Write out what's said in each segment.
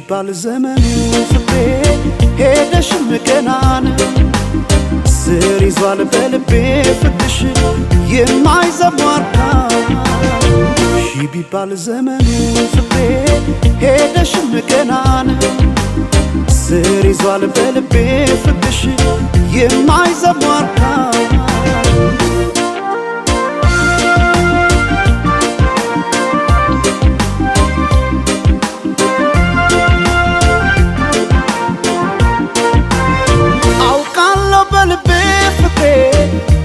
ቢባል ዘመኑ ፍቅሬ ሄደሽም ገና ነው። ስር ይዟል በልቤ ፍቅርሽ የማይዘሟርካ። ሺ ቢባል ዘመኑ ፍቅሬ ሄደሽም ገና ነው። ስር ይዟል በልቤ ፍቅርሽ የማይዘሟርካ። አውቃለሁ በልቤ ፍቅሬ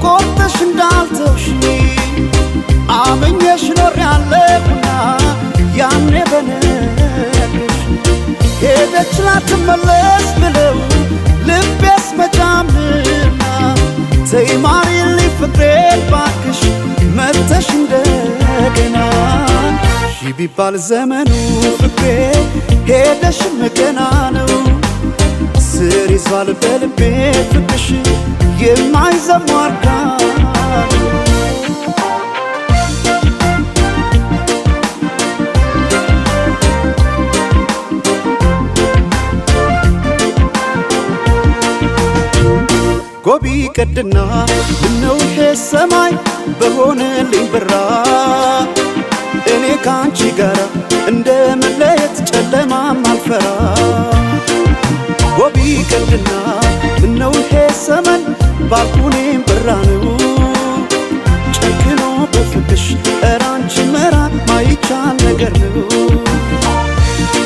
ቆርጠሽ እንዳልተውሽኝ፣ አምኜሽ ኖሬያለሁና ያኔ በነግርሽ። ሄደች ላትመለስ ብለው ልቤስ መጫምና፣ ተይ ማሪልኝ ፍቅሬ ባክሽ መተሽ እንደገና። ሺ ቢባል ዘመኑ ፍቅሬ ሄደሽም ገና ነው። ስር ይዟል በልቤ ፍቅርሽ የማይዘሟርካ። ጎቢ ቀድና ምነው ይሄ ሰማይ በሆነልኝ ብራ፣ እኔ ከአንቺ ጋራ እንደ መለየት ጨለማም አልፈራ። ጎቢ ቀድና ምነው ይሄ ሰመን ባልኩኔም ብራ ነው። ጨክኖ በፍቅሽ ኧረ አንቺ መራቅ ማይቻል ነገር ነው።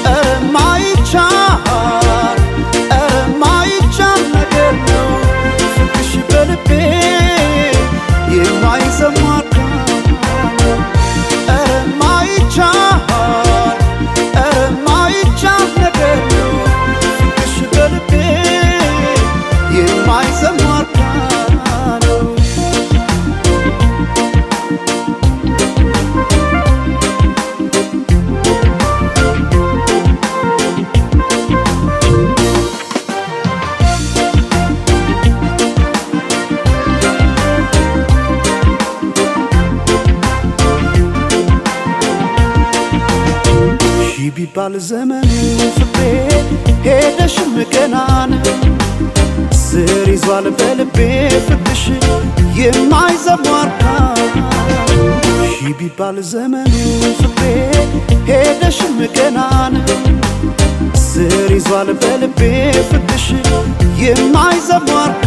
ኧረ ማይቻል፣ ኧረ ማይቻል ነገር ነው። ፍቅርሽ በልቤ የማይዘሟርካ። ኧረ ማይቻል፣ ኧረ ማይቻል ነገር ነው። ፍቅርሽ በልቤ የማይዘሟርካ ነው። ሺ ቢባል ዘመኑ ፍቅሬ ሄደሽም ገና ነው። ስር ይዟል በልቤ ፍቅርሽ የማይዘሟርካ። ሺ ቢባል ዘመኑ ፍቅሬ ሄደሽም ገና ነው። ስር ይዟል በልቤ ፍቅርሽ የማይዘሟርካ።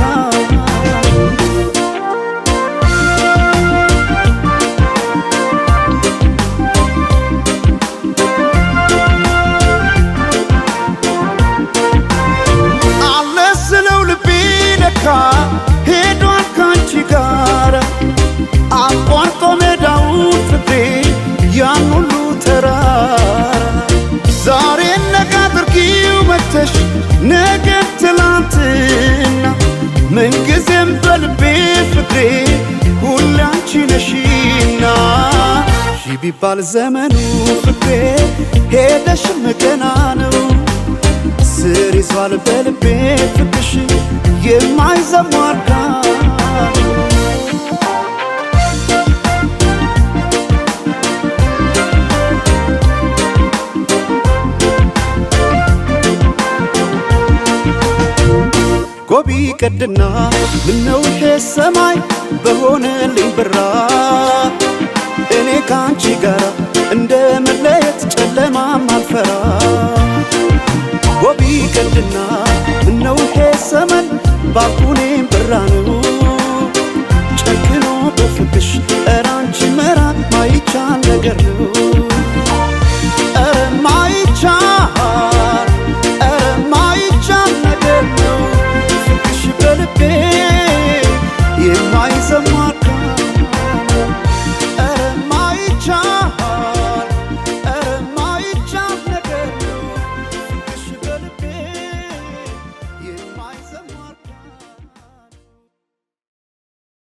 አለ ስለው ልቤ ለካ ሄዷል ካንቺ ጋር፣ አቋርጦ ሜዳውን ፍቅሬ ያን ሁሉ ተራራ። ዛሬ ነገ አድርጊው መተሽ ነገ ትላንትና፣ ምንጊዜም በልቤ ፍቅሬ ሁሌ አንቺ ነሽና። ሺ ቢባል ዘመኑ ፍቅሬ ሄደሽም ገና ነው። ስር ይዟል በልቤ ፍቅርሽ የማይዘሟርካ። ጎቢ ቀድና ምነው ይሄ ሰማይ በሆነልኝ ብራ፣ እኔ ከአንቺ ጋራ እንደ መለየት ጨለማም አልፈራ። ጎቢ ቀድና ምነው ይሄ ሰመን ባልኩኔም ብራ ነው።